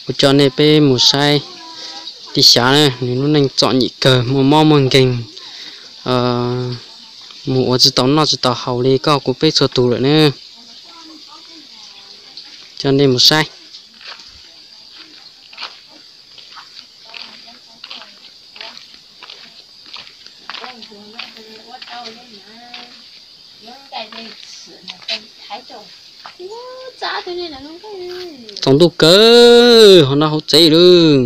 Kuv coj nej peb mus saib tij Xyav na, nws lub neej txom nyem kawg, muaj mob muaj nkeeg, mus ua tsis tau noj tsis tau haus li koj kuv peb txhua tus lawm na. Coj nej mus saib. Tsaus ntuj kawg, ho no hauv tsev lawm.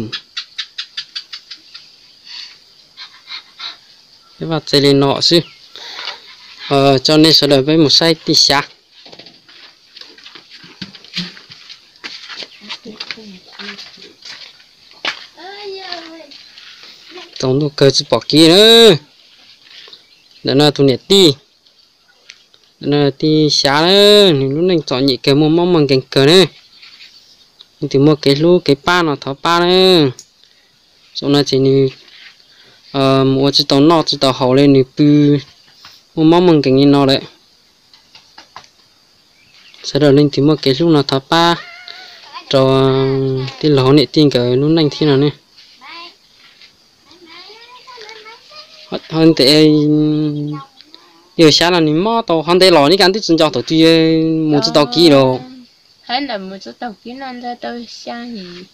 Peb vaj tsev li no xwb. Coj nej sawv daws peb mus saib tij Xyav. Tsaus ntuj kawg tsis pom kev na. Ntawm no tus niam tij, ntawm no tij Xyav na, nws lub neej txom nyem kawg, muaj mob muaj nkeeg kawg na. Leej twg muaj kev hlub kev pab no thov pab na. Zaum no ces nws mus ua tsis tau noj tsis tau haus li, nws pw muaj mob muaj nkeeg li no lawm. Sawv daws leej twg muaj kev hlub no thov pab rau tij laug niam tij nkawd lub neej thiab no ne. Ho ntev, yawg Xyav no nws mob tau ho ntev los li cas twb tsis nco thaum twg mus tsis tau kiv los. Hab ntawm mus tsis tau kiv no ntxhais tau xya yim,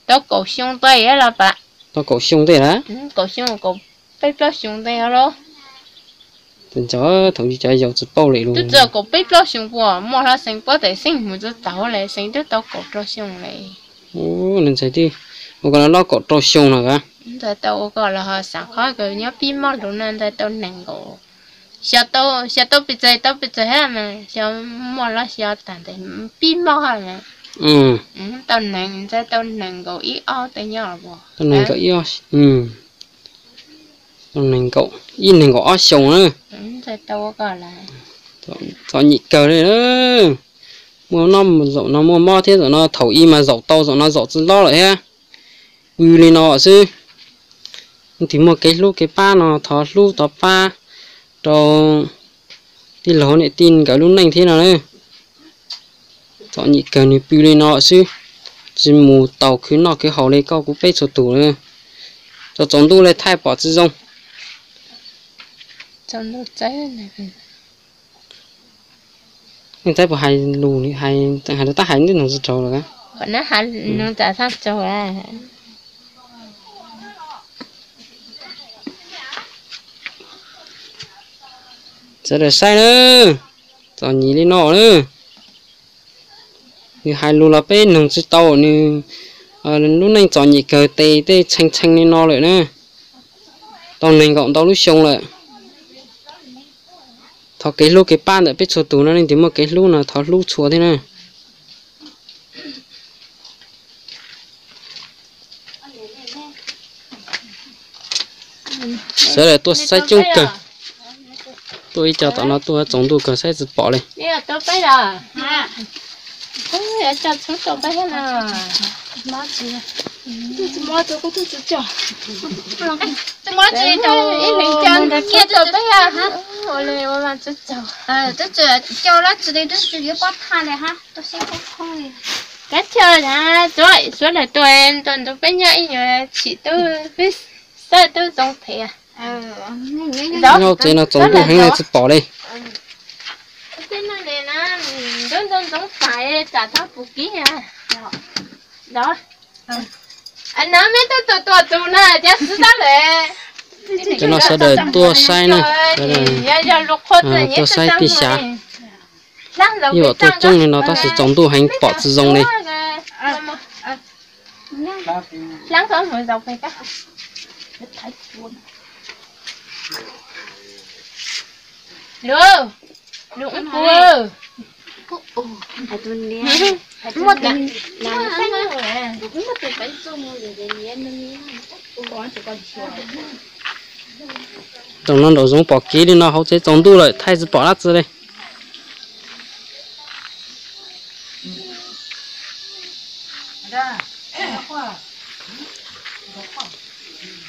tau kaum xyoo ntej los pam. Tau kaum xyoo ntej lawm. Kaum xyoo, kaum peb plaub xyoo ntej los. Tsis nco thaum ub cov yaus tsis paub li lus. Twb txog kaum peb plaub xyoo puas muaj hlo xeev pob tes xeeb mus tsis tau li, xeev twb tau kaum rau xyoo li. Ntxhais twb ua ko los kaum rau xyoo no a. Ntxhais tau ua ko los ho xav qhov kawg nyob pib mob lus no ntxhais tau nees nkaum. Xyov tau pes tsawg tau pes tsawg hab mas xyov muaj los xyov tag ntes pib mob hab mas. Tau nees, ntxhais tau nees nkaum ib ob tau nyob os. Tau nees nkaum ib ob, tau nees nkaum, ib nees nkaum ob xyoo na. Ntxhais tau ua ko los txom nyem kawg li. Muaj noj zaum no muaj mob thiab, zaum no thaum ub mas zaum tau, zaum no zaum tsis tau lawm thiab. Pw li no xwb. Leej twg muaj kev hlub kev pab no thov hlub thov pab rau tij laug niam tij nkawd lub neej thiab no na. Txom nyem kawg nws pw li no xwb, tsis mus tau khwv noj khwv haus li koj kuv peb txhua tus na. Tsaus tsaus ntuj li thaij pom tsis zoo. Neej txaib puas hais lus, hais tseem hais rau tab hais neb nug tsis raug lawm. Sawv daws saib na, txom nyem li no na. Nws hais lus los peb nug tsis tau, nws lub neej txom nyem kawg tes tej tshee tshee li no lawm na. Tau nees nkaum ntau lub xyoo lawm. Thov kev hlub kev pab ntawm peb txhua tus no, leej twg muaj kev hlub no thov hlub txhua thiab na. Sawv daws tuaj saib coob kawg. Tuaj ib co tom no tuaj tsaus ntuj kawg saib tsis pom li. Kab chaw suav daws tuaj nrog peb nyob ib nyuag chim tub peb xav tub zoo phem. Nyob tsev no tsaus ntuj heev tsis pom li. Ntxoov ntxoov pais tsam thab pus kiv. Cov no sawv daws tuaj saib na, tuaj saib tij Xyav. Ib yam tuaj coob li no tab sis tsaus ntuj heev pom tsis zoo li. Tam no nraum zoov pom kev li no hauv tsev tsaus ntuj lawm thaij tsis pom dab tsi li.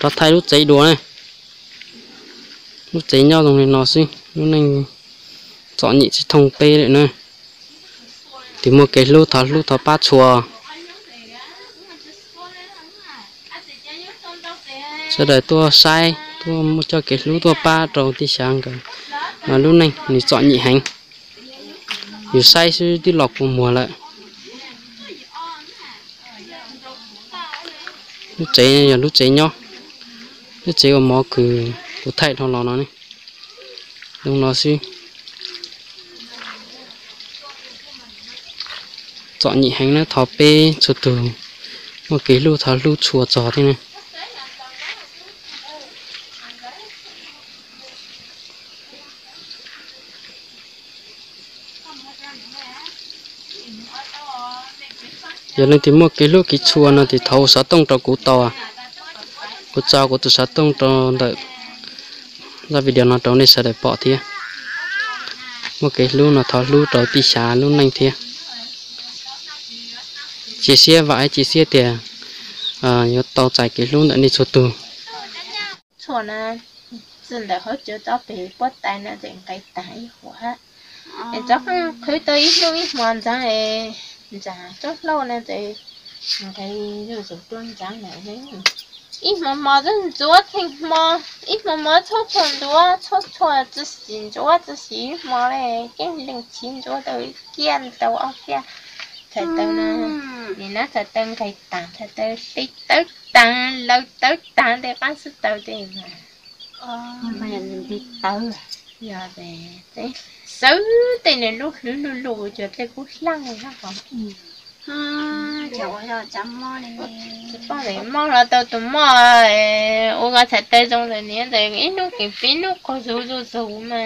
Rov thaij lub tsev dua na. Lub tsev nyob zoo li no xwb, lub neej txom nyem tsis thooj peb lawm na. Tus muaj kev hlub thov hlub thov pab txhua. Sawv daws tuaj saib, tuaj muaj coj kev hlub tuaj pab rau tij Xyav nkawd lub neej nws txom nyem heev. Yus saib xwb twb los kua muag lawm. Lub tsev yog lub tsev nyob, lub tsev uas mov kws kuv thaij dhau los no ne, zoo no xwb. Txom nyem heev na, thov peb txhua tus muaj kev hlub thov hlub tshua txog thiab na. Yog leej twg muaj kev hlub kev tshua no ces thov ua xov tooj rau kuv tau. Kuv tso kuv tus xov tooj rau ntawm zaj video no rau nej sawv daws pom thiab. Muaj kev hlub no thov hlub rau tij Xyav lub neej thiab. Cia siab vam thiab cia siab tias yuav tau txais kev hlub ntawm nej txhua tus. Txhua na, txij ntawm hauv cua tsob pem puab tais no ces nqes tag ib huam. Es tsob qeej qhwv tau ib hnub ib hmo ntxeev, ntsa tsob hlauj no ces nqes zuj zus dua ntxeev lawm. Ib hmo hmo txawj ntxuav theej hmo, ib hmo hmo txhua txhua ntxuav, txhua txhua txwm xim ntxuav txwm xim ib hmo le, keeb leej chiv ntxuav tau kiag ntau ob kiag. Txhais taw no, nim no txhais taw nqes tag, txhais taw hli tawv tag, laws tawv tag, tej qaab xwb taw tej mas. Yog, xawv tej nws lub hlwv luj luj cuag dlej kub hlaaj li hab hov. Tsis paub mob los tau tus mob, ua ko txhais taw zoo ntawm niam ntawm ib hnub kev pib hnub qaug zuj zus zus mas.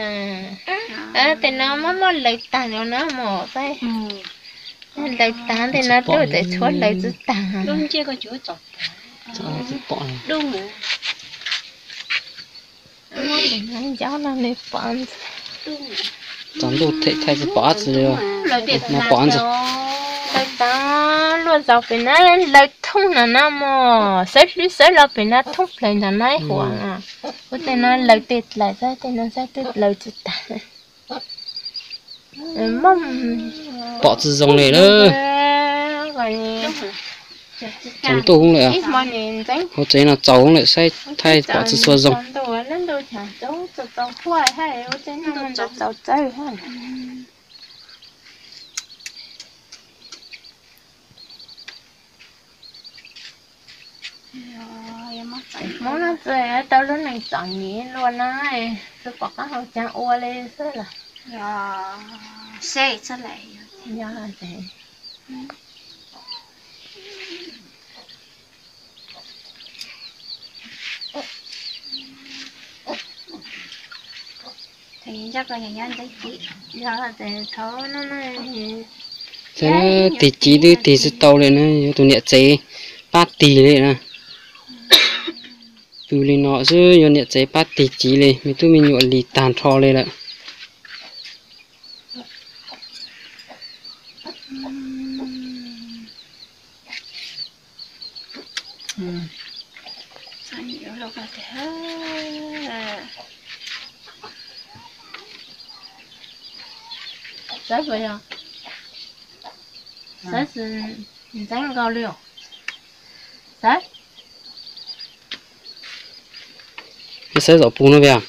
Tej no mob mob laws tag no na mog. Laws tag tej no tuaj txawm tshuav laws txwv tag. Txog ntuj them thaij tsis pom dab tsi li. Laws tag luaj zaus pem na, laws thooj no na mog, xawb hlwb xawb los pem na thooj plaws ntawm na ib huam. Ua tej no laws tej dlaim xwb, tej no xwb twb laws tsis tag. Pom tsis zoo li na. Tsaus ntuj lawm, hauv tsev no tsaus lawm saib thaij pom tsis tshua zoo. Mob no txawm tau lub neej txom nyem luaj na, tsis pom qab hau caag ua li xwb los. Saib tig civ twb tig tsis tau li na, yuav tus niam tsev pab tig li na. Tus li no xwb yuav niam tsev pab tig civ li, me tub me nyuam lig tag nrho li lawm. Xav puas yog? Xav xav ntxeev nkaus li os. Xav, xav zaum pus no puas yog?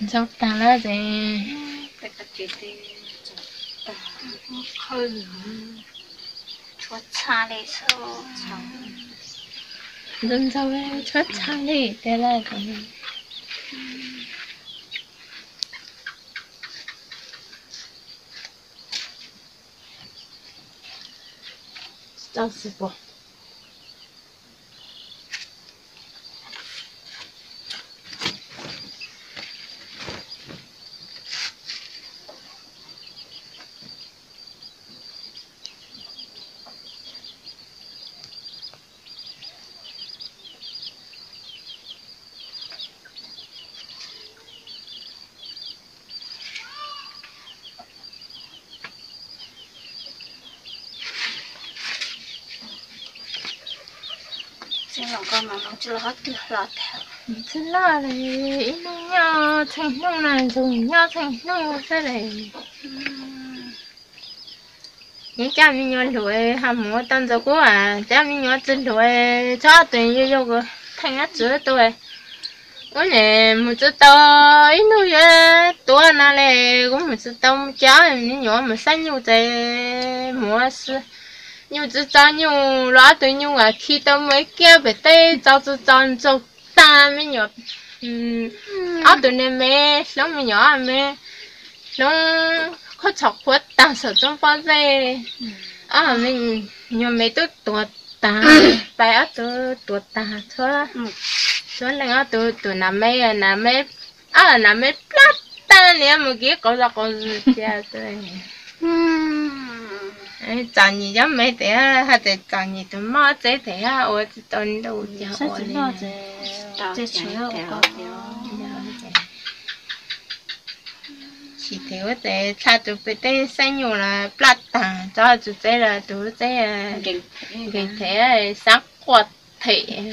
Ntxaug tag lawm ces, tshuav txha li, ntxaug ntxaug tshuav txha li tiag lawm. Txaus xwb pom. Tsis los ko mas mus tsis los qhov twg hlo tag. Tsis loj li, ib hnub nyob txheej hnub no, ntsug nyob txheej hnub xwb li. Yeej coj me nyuam hluas, ho mus ua tau ntxuav kub, coj me nyuam tsis hluas, txhob tus yug yug, theej ab txwv tuaj. Ub, mus tsis tau, ib hnub yuav tuav no li, kuv mus tsis tau, mus coj me nyuam mus saib nyuj ces mus, nyuj tsis txaus nyuj los ob tug nyuj khi tau mus ib kiab pem teb, txaus tsis txaus ntsaum tag me nyuam. Ob tug niag me hloov me nyuam, me hloov qhuav txhom qhuav tag saum tsob pob zeb. Ob me nyuam me twb tuag tag, pais ob tug tuag tag, txhua leej ob tug tuag, nas me, nas me, ob nas me plab tag, niam mus kiv qaus zog qaus zog cia. Txom nyem cov me tes, hais tias txom nyem tus mob txeb tes ua tsis tau ntuj cas ua li. Tsis tes ua tes txhaj tus pem teb saib nyuj los plab tag, tso tus txeb los tus txeb nkees them, xav quaj them.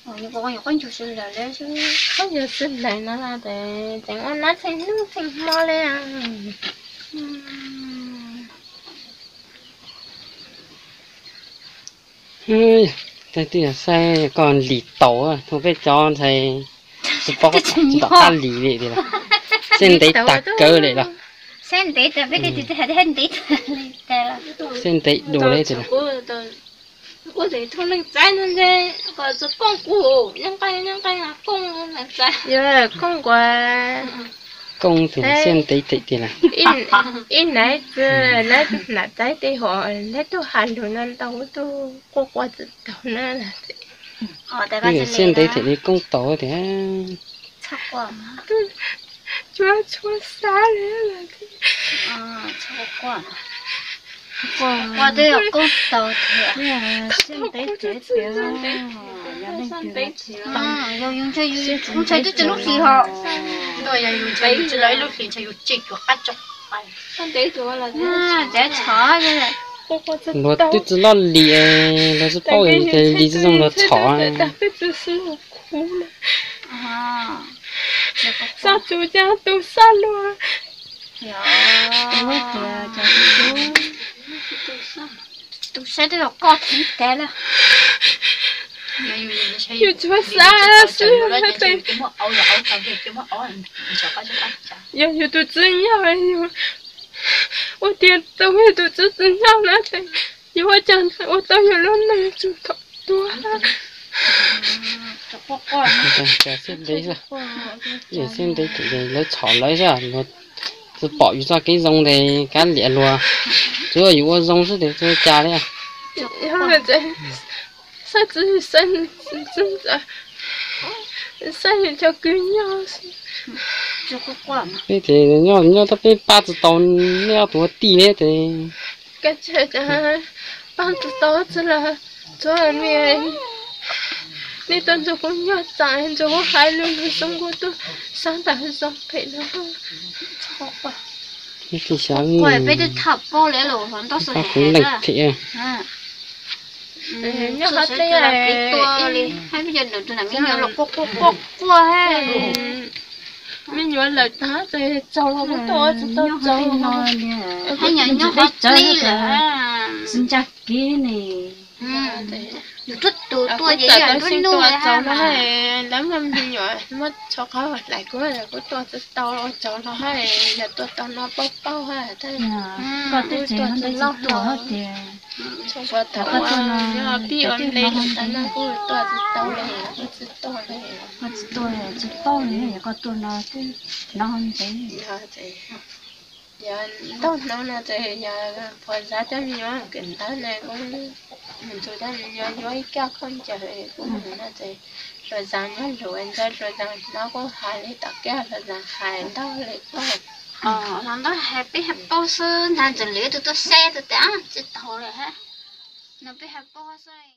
Qhov yog xwb hlais no ces tseem ua nab txheej hnub txheej hmo li. Tej twb yog saib koj lis taus, hu peb cov ntxhais tsis paub tsis tom qab lis li tiag, xeb ntev tag kawg li los. Xeb ntev dua li tiag. Ua tes thauj leej txaib no ntshe kom txawm kooj kuv, nyob nqeeb nyob nqeeb kooj txaib. Yog kooj kuv. Kooj tes xeb ntev them tiag las. Ib naiv txwv lawv nam txaib tej hom lawb tug has lug no ntau, tug quaj quaj txwv taug na. Xeb ntev them li kooj taus tiag. Txhua txhua xav li. Quaj twb yog kooj taus thiab. Xeb ntev them tiag. Yog leej twg ntshai twb tsis lub hlis ho. Yog yus ntshai yus tsis lub hlis ntshai yus tsis cuag qab tso. Luag twb tsis loj lis, luag tsis paub ces lis tsis zoo luag txhom. Xob tsuv cas tus xob luag. Tus saib twb los koj thib tes lawm. Yus tsuas xav xwb hais tias yog yus tus txiv nyoj, yus ua tiag tau yus tus txiv txiv nyoj na ces yus ua cas ua tau yus lub neej txog thaum tuag. Xeb ntev, xeb ntev lawv txhom lawv xwb, luag tsis pom yus txoj kev zoo tes kav liam luag, tsuav yus ua zoo xwb tes tsis ua cas li. Saib txiv, saib, saib yus cov kwv nyob. Peb ces nyob nyob tab peb pab tsis tau nej ob tug ua tij li ces. Pab tsis tau txij los txog nej tuaj nrog kuv nyob txais nrog kuv hais lus lug zoo, kuv tuaj sab nram zoo phem no. Peb xav pab kuv leej phem. Nyob hov teb quaj quaj, me nyuam lawm tag ces tsaug los kuv tuaj ua tsis tau tsaug. Nyob hov teb tsis ntsaj kev ne. Kuv txawm tau xyoo tuaj tsaug los hais, lawv muaj me nyuam muab tsho qhov hlais kuv, kuv tuaj tsis tau ua tsaug los hais, yog tuaj tau no paub paub hais, koj twb tuaj tsis loj hlo. Thaum ua pib ua npe tas no kuv tuaj tsis tau li, kuv tsis tuaj li. Tsis tuaj tsis paub li, yog koj tuaj no twb hnov ntev. Yog ntaug hnub no ces yog pog zab cov me nyuam kawm ntawv ne, kuv mus nrug cov me nyuam yuav ib koj khaub ncaws kuv mus no ces Hluas Zaj nyob Hluas Zaj, Hluas Zaj hnov kuv hais li tom kiab Hluas Zaj hais ntau li tuaj. Hluas Zaj hais peb hais paub xwb, hnov ntxeev lwm tus tuaj saib tus tias tsis tau li hab, no peb hais paub xwb.